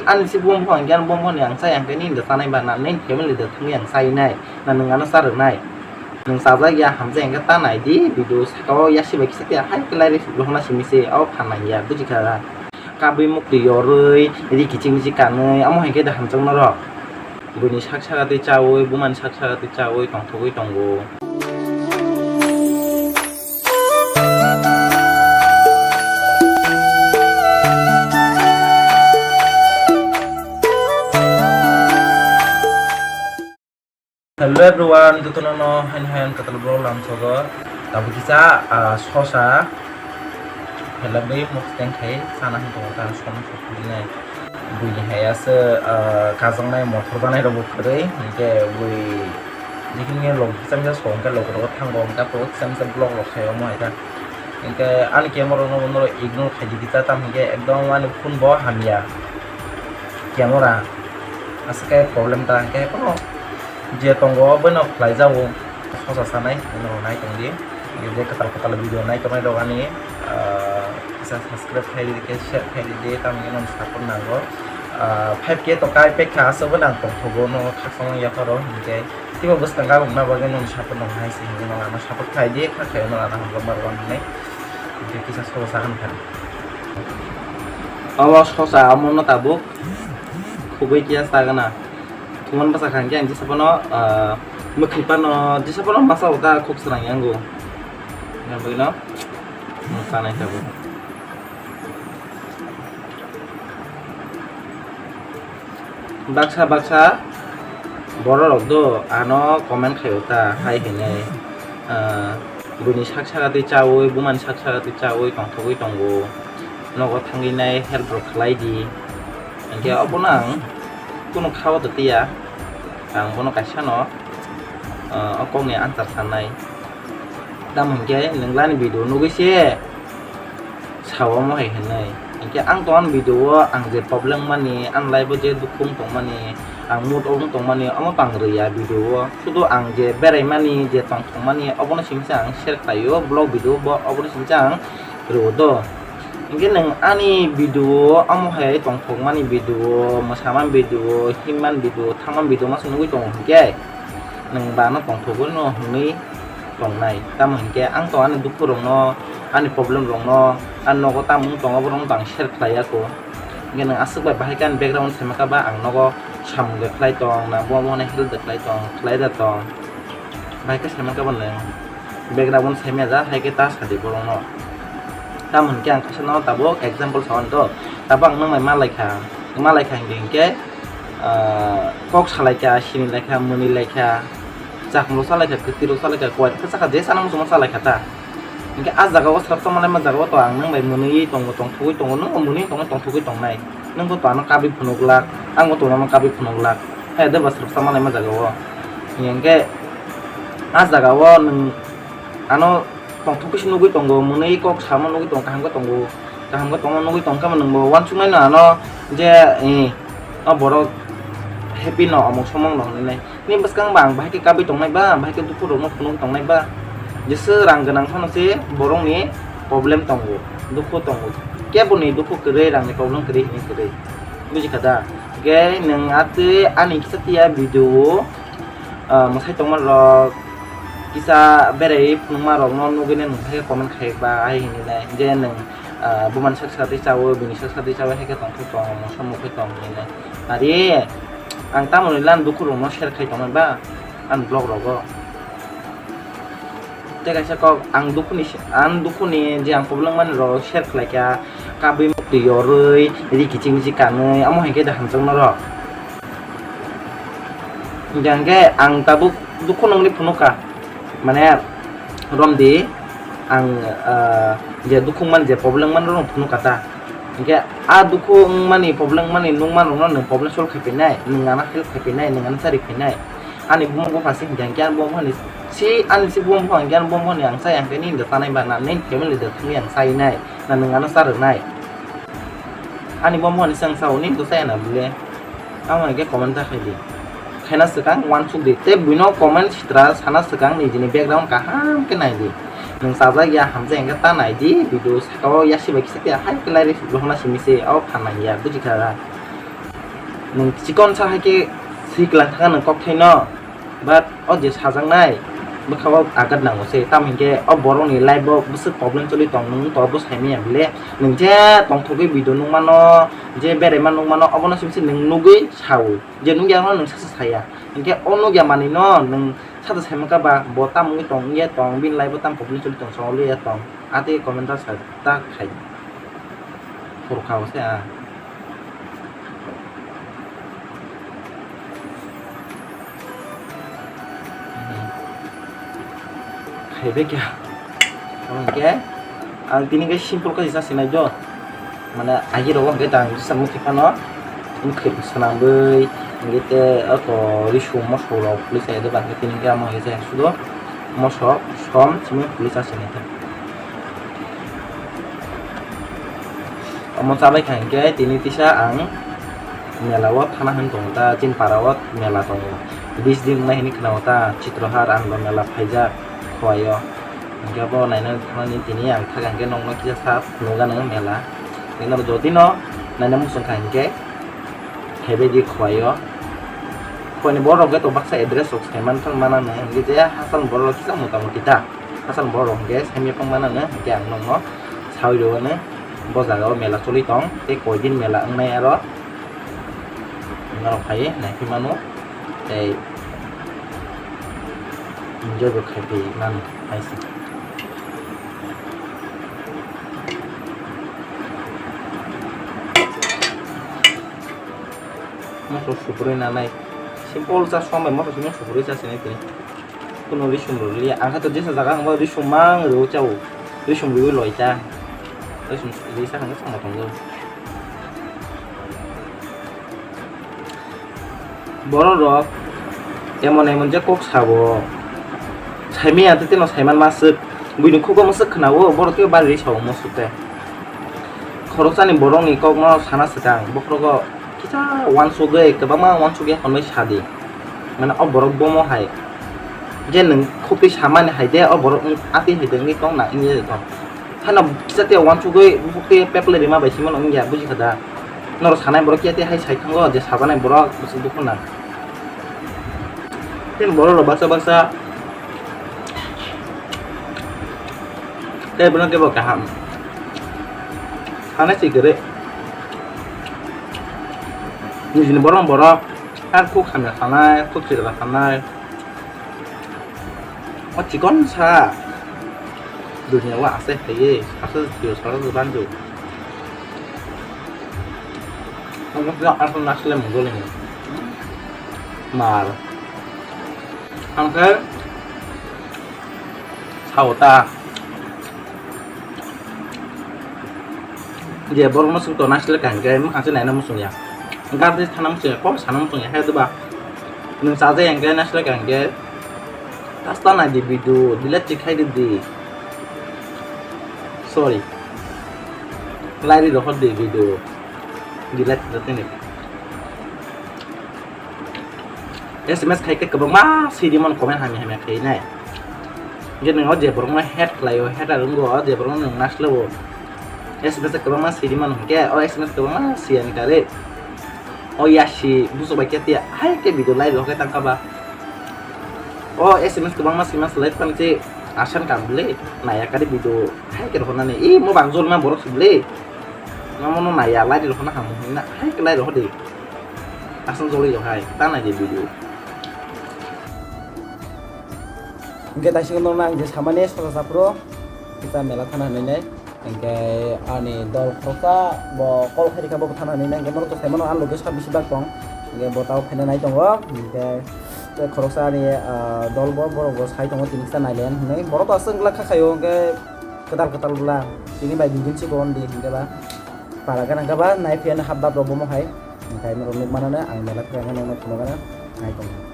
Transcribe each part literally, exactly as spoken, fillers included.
Ani si bumbo hwnkhe, ani bumbo ni ang chai, ang khe nini da tanai ba, na nini family da thangwi ang chainai, na nwng ano cha rwnai. Nwng chajak ya, hamjak hwnkhe ta nai di, video saka o yasi bai kisa khe hai khe lai rw hwnna simi se, o phan nang ya, buji kha da. Kabui muktwi yorwi, ri kiching kiching kanwi, omo hai khe da hamjak norok. Buini sak saka twi chaui, bumani sak saka twi chaui tongthogwi tongo. Hello everyone, jotono no haino haino kwtal borok lamsogo. Tabuk kisa, ah, sosa. Hello bai mosteng khai sana hwn tongo ta som sok pujinai. Buini hai ase, ah, kajaknai motor banai rok bo kwrwi, hinkhe bui jekhini log kisa misa song khe log rogo thango, hwnkhe tabuk kisa misa vlog rok khai omo hai kha. Hinkhe ani camera no bono ignore khai di kisa, tam hinkhe ekdom ani phone bo hamya camera. Aswk khe problem ta hinkhe kono je tongo boino khlai jago. Sosa sanai bono nai tong di. Je kwtal kwtal video nai tongnai rok ani, ah, kisa subscribe khai di, khe share khai di, tamo hino support nango. Ah, five K to kai pekha aswk bo nang tongthogo no khakchangma yapharo hinkhe. Teibo bwskang gabung na bagwi nung support nung hai se hinwi nung ano support khai di, kha khai nung ano hamjak ma rwna hinwi. Hinkhe kisa sosa sakha nung kha. Obo sosa omo no tabuk khubui kiya sagana. Thuman bwsa kha hinkhe ang jesa phano, ah, mwkhwi phano jesa phano masa uta khuk srang yango. Yang bagwi no sanai tabuk. Baksa baksa borok rok do ano comment khaio ta hai hinwi, ah, buini sak saka twi chaui, bumani sak saka twi chaui tongthogwi tongo, nogo thangwi nai help rok khlai di, hinkhe obono ang kunu khao twiya, ang bono kaisa no, ah, o kokni answer sanai. Tamo hinkhe nwng lani video nugwi se sao omo hai hinwi. Hinkhe ang tongmani video o ang je problem mani, ang life o je dukhu wng tongmani, ang mood o wng tongmani, omo tang rwya video o. Sudu ang je beraimani, je tongthokmani, obono simi se ang share khlaio, vlog video bo obono simi se ang rwo do. Hinkhe nwng ani video o omo hai tongthokmani video o, mwsamani video o, himmani video o, thangmani video o masa nugwi tongo hinkhe nwng bano tongthogwi no hinwi tongnai. Tamo hinkhe ang to ani dukhu rokno, ani problem rokno, ani nogo tamo wng tongo, borokno to ang share khlai ya kho. Hinkhe nwng aswk bai bahai khe ani background saima kha ba ang nogo samung de khlai tong, na bo bo help de khlai tong, khlai da tong. Bahai khe saima kha ba nwng background saima ya, hai khe ta sa di borokno. Tamo hinkhe ang kaisa no tabuk example sa mani to, tabuk ang nwng bai malai kha, malai kha hinkhe, hinkhe, ah, kok salai kha, sini lai kha, mwnwi lai kha, chakmung rok salai kha, kwtwi rok salai kha, kwai rok khe chakha, je sana muchungma salai kha ta. Hinkhe a jaga o swrapsa malaima jaga o to ang nwng bai mwnwi tongo, tongthogwi tongo, nwng bo mwnwi tongo, tongthogwi tongnai. Nwng bo to ano kabui phunuk glak, ang bo to ano kabui phunuk glak. Hai de ba swrapsa malaima jaga o. Hinkhe a jaga o nwng ano tongthok khe se nugwi tongo, mwnwi kok samo nugwi tongo, kaham khe tongo, kaham khe tongma nugwi tongkha nwng bo uansuknai no ano je, eh, o borok happy no, omok somok no hinwi nai. Nini bwskang ba ang bahai khe kabui tongnai ba, bahai khe dukhu rokno phunuk tongnai ba. Jesa rang gwnang phano se borokni problem tongo, dukhu tongo. Keboni dukhu kwrwi, rangni problem kwrwi hinwi kwrwi. Buji kha da? Hinkhe nwng atwi ani kisa tiya video o, ah, mwsai tongma rok kisa berai phunukma rokno nugwi nai nwng hai comment khai ba hai hinwi nai je nwng, ah, bumani sak saka twi chaui, bini sak saka twi chaui hai khe tongthok tong, mungsa mukhui tong hinwi nai. Ari, ang tamoni lan dukhu rokno share khai tongmani ba, ani vlog rogo. Tei kaisa kok, ang dukhuni, ang dukhuni je ang problem mani rok share khlai kha, kabui muktwi yorwi, ri kiching kiching kanwi, omo hai khe da hamjak norok. Hinkhe ang tabuk dukhu nungni phunuk kha, mane romdi ang, ah, je dukhu mani je problem mani rok phunuk kha ta. Hinkhe a dukhu wngmani, problem wngmani, nukmani rokno nwng problem solve khai phinai, nwng ano help khai phinai, nwng ano chari phinai. Ani buma bupha se hinkhe, hinkhe ani buma buphani si, ani si buma bupha hinkhe ani buma buphani ang chaya hinkhe nini da tanai ba na, nini family da thangwi ang chainai, na nwng ano cha rwnai. Ani buma buphani se ang sao, nini to chaya na bile. Amo hinkhe comment ta khai di. Khaina swkang uansuk di. Tei buino comment sitra sana swkang nijini background kaham khe nai di. Nwng chajak ya hamjak hinkhe ta nai di. Video saka o yasi bai kisa khe hai khe lai rw hwnna simi se. O phan nang ya, buji kha da? Nwng chikon sa hai khe swi kwlang thangkha nwng kokthaino, but o je sajaknai bwkha o agat nango se, tamo hinkhe o borokni life o bwswk problem choli tong, nwng to bo saimanya bile, nwng je tongthogwi video nukmano, je beraima nukmano, obono simi se nwng nugwi sao, je nukya no nwng sasa saya, hinkhe o nukya manwino nwng sasa saimankha ba bo tamo wngwi tong, wngya tong, bini life o tamo problem choli tong, choliya tong, a tei comment ta sa ta khai. Khorokha bo se a. Khaibai kha. Omo hinkhe ang tini khe simple khe sa sinai do. Mane agi rogo hinkhe dang jesa muthi phano. Wngkhe swnamwi hinkhe te oko risum mosok rok puli chai do, hinkhe tini khe amo hinkhe sudo mosok som simi puli cha sinai khe. Omo chabai kha hinkhe tini tisa ang mela o thana hwn tongo ta, chini para o mela tongo, bis din wngnai hinwi khna o ta, Chitrahar Anando mela phaijak Khowai o. Hinkhe bo naina thanani tini ang thaka hinkhe nokno kisa sa phunukgano mela. Hinkhe norok jodi no naina muchung kha hinkhe phaibai di Khowai o. Khowai ni borok rok khe to baksa address rok sai man thang mana no hinkhe je hachal borok rok kisa mota moti ta. Hachal borok rok hinkhe saimya pang mana no hinkhe ang nokno sawi rw ano bo jaga o mela choli tong tei koi din mela wngnai aro norok phai nai phi mano tei enjoy bo khai phi mano hai se. Moso suprui nanai simple cha sombai moso simi suprui cha sinai tini. Kuno risum rwliya. Ang khe to jesa jaga hwnba risum mang rw chao. Risum rwi loi cha. Risum rwi cha hwnba chama tongo. Borok rok emon emon je kok sabo. Saimaya tei teno saiman masuk. Buini khugo masuk khnawo, borok tei bari ri sao masuk te. Khoroksani borokni kokno sana swkang, bokhorogo kisa uansugwi, kwbangma uansugwi hwnwi sadi. Mane o borok bomo hai. Je nwng khopri samani hai de, o borok wng-, atwi hai de wngwi tong na, wngya de tong. Haino kisa tei uansugwi, buphuk tei peplwi rima bai simo wngya, buji kha da. Norok sanai borok kiya tei hai sai thango, je sajaknai borok bwswk dukhu nang. Tei borok rok baksa baksa tei bono kebo kaham sanai si kwrwi. Nijini borok borok ar khuk hamya sanai, khuk chwla sanai. O chikon sa dunia o ase phaiwi ase thwio sara se banjo. Ang khe aswk nasilai mung dole ni mar ang khe sao ta. Je borok no suk to naisle kaham khe mwkhang se naina muchung ya. Gari thana muchung ya, kok sana muchung ya, hai doba. Nwng chajai hwnkhe naisle kaham khe tasta nai di video, delete khai di di. Sorry. Lai ri rohor di video. Delete khai di. S M S khai khe kwbangma sidi mano comment hamya hamya khai nai. Je nwng o je borokno hate khlai o, hater wng o, je borokno nwng naisle o. S M S kwbangma sidi mano hwnkhe, o S M S kwbangma siya ni kare. O yasi buso bai khe tiya hai khe video live rok khe tang kha ba. O S M S kwbangma sima slai tang che asan kam bwle naya kare video hai khe rohor nani. I mo bang jol ma borok si bwle. Namo no naya live rok na ham hwnna hai khe live rok di. Aswk jolwi rok hai, ta nai di video. Hwnkhe taisik no nang je samani sora saphuru, kisa mela thana hinwi nai. Hwnkhe ani dol khoroksa bo call khai rikha, bo thana hinwi nai. Hwnkhe norok to sai mano, ani loge sa bisi bak tong. Hwnkhe bo tao phaina nai tongo. Hwnkhe tei khoroksa ani, ah, dol bo, borok bo sai tongo, tini kisa nai le hinwi. Borok to aswk wngla kha khaio, hwnkhe kwtal kwtal bwla. Tini bai bigin si bo on di, hwnkhe ba. Para gana khe ba nai phiya no hap bap rok bo mo hai. Hwnkhe norok nuk mano no ang mela thang nai nokno phunukgana nai tongo.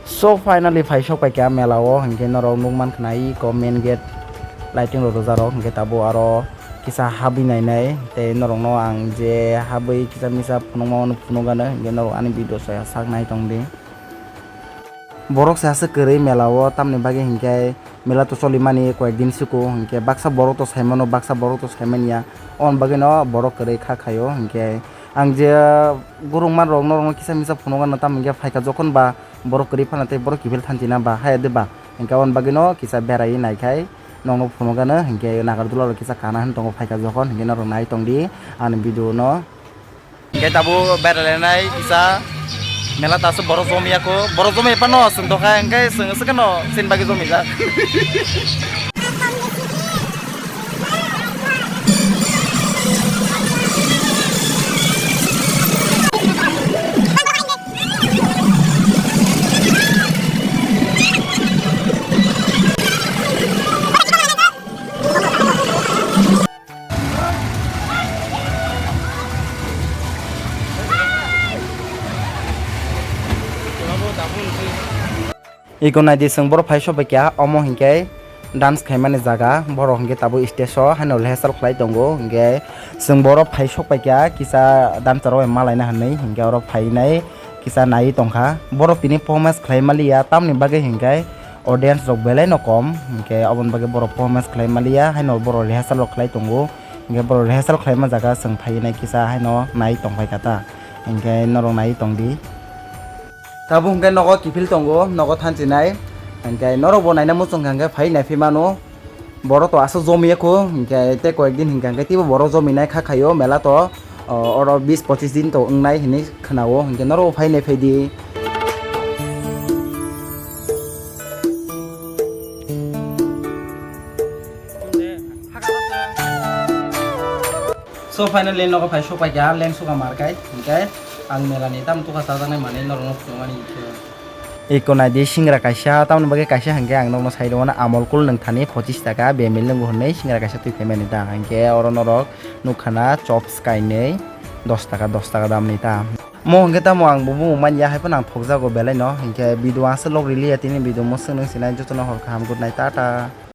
So finally phai sok pai kha mela o, hwnkhe norok nuk man khna iko main gate lighting rok rwjak rok, hwnkhe tabuk aro kisa habwi nai nai tei norok no ang je habwi kisa misa phunukma phunukgano, hwnkhe norok ani video sai sak nai tong di. Borok se aswk kwrwi mela o, tamni bagwi hwnkhe mela to choli mani koyek din siko, hwnkhe baksa borok to sai mano, baksa borok to sai manya, oboni bagwi no borok kwrwi kha khaio, hwnkhe Ang je gurung man rok norok no kisa misa phunuk ano, tamo hingke phaika jokhon ba borok kwrwi phano tei borok kiphil thanchina ba haya de ba, hingke aboni bagwi no kisa berai naikhai norok no phunuk ano, hingke nagar dula rok kisa kana hin tongo phaika jokhon, hingke norok nai tong di ani video no. Hingke tabuk berai lainai kisa mela taso borok jomya kho, borok jomya phano chwng tokha, hingke chwng swkeno chini bagwi jomijak. Iko naidi, chwng borok phai sokbaikha, omo hinkhe dance khaimani jaga, borok hinkhe tabuk stage o haino rehearsal khlai tongo, hinkhe chwng borok phai sokbaikha, kisa dancer rok bai malaina hinwi, hinkhe oro phainai kisa naiwi tongkha. Borok tini performance khlai maliya, tamni bagwi hinkhe audience rok belai no kom, hinkhe aboni bagwi borok performance khlai maliya, haino borok rehearsal rok khlai tongo, hinkhe borok rehearsal khlaima jaga chwng phainai kisa haino naiwi tongkha ta, hinkhe norok naiwi tongdi. Tabuk hwnkhe nogo kiphil tongo, nogo thansinai. Hwnkhe norokbo naina muchung kha hwnkhe phai naiphi mano. Borok to aswk jomiya kho, hwnkhe tei koyek din hwnkha hwnkhe teibo borok jominai kha khaio mela to, o, oro bis pochis din to wngnai hinwi khwnao, hwnkhe norokbo phai naiphaidi. So finally nogo phai sokpaikha, leng suka markai, hwnkhe ang melani tamo tukha chajaknai manwi norokno phunukmani hinkhe. Iko naidi singra kaisa, tamoni bagwi kaisa hwnkhe ang nokno sai rwmano Amol Cool nwng thani pochis taka, bemil nwngo hwnwi singra kaisa twi phaimani ta, hwnkhe oro norok nukha na chops kainwi dos taka, dos taka damni ta. Mo hwnkhe tamo ang bo bumung manya, hai phano ang thokjago belai no, hwnkhe video aswk log riliya tini video mo swk nung sinai jotono hor kaham, good night, tata.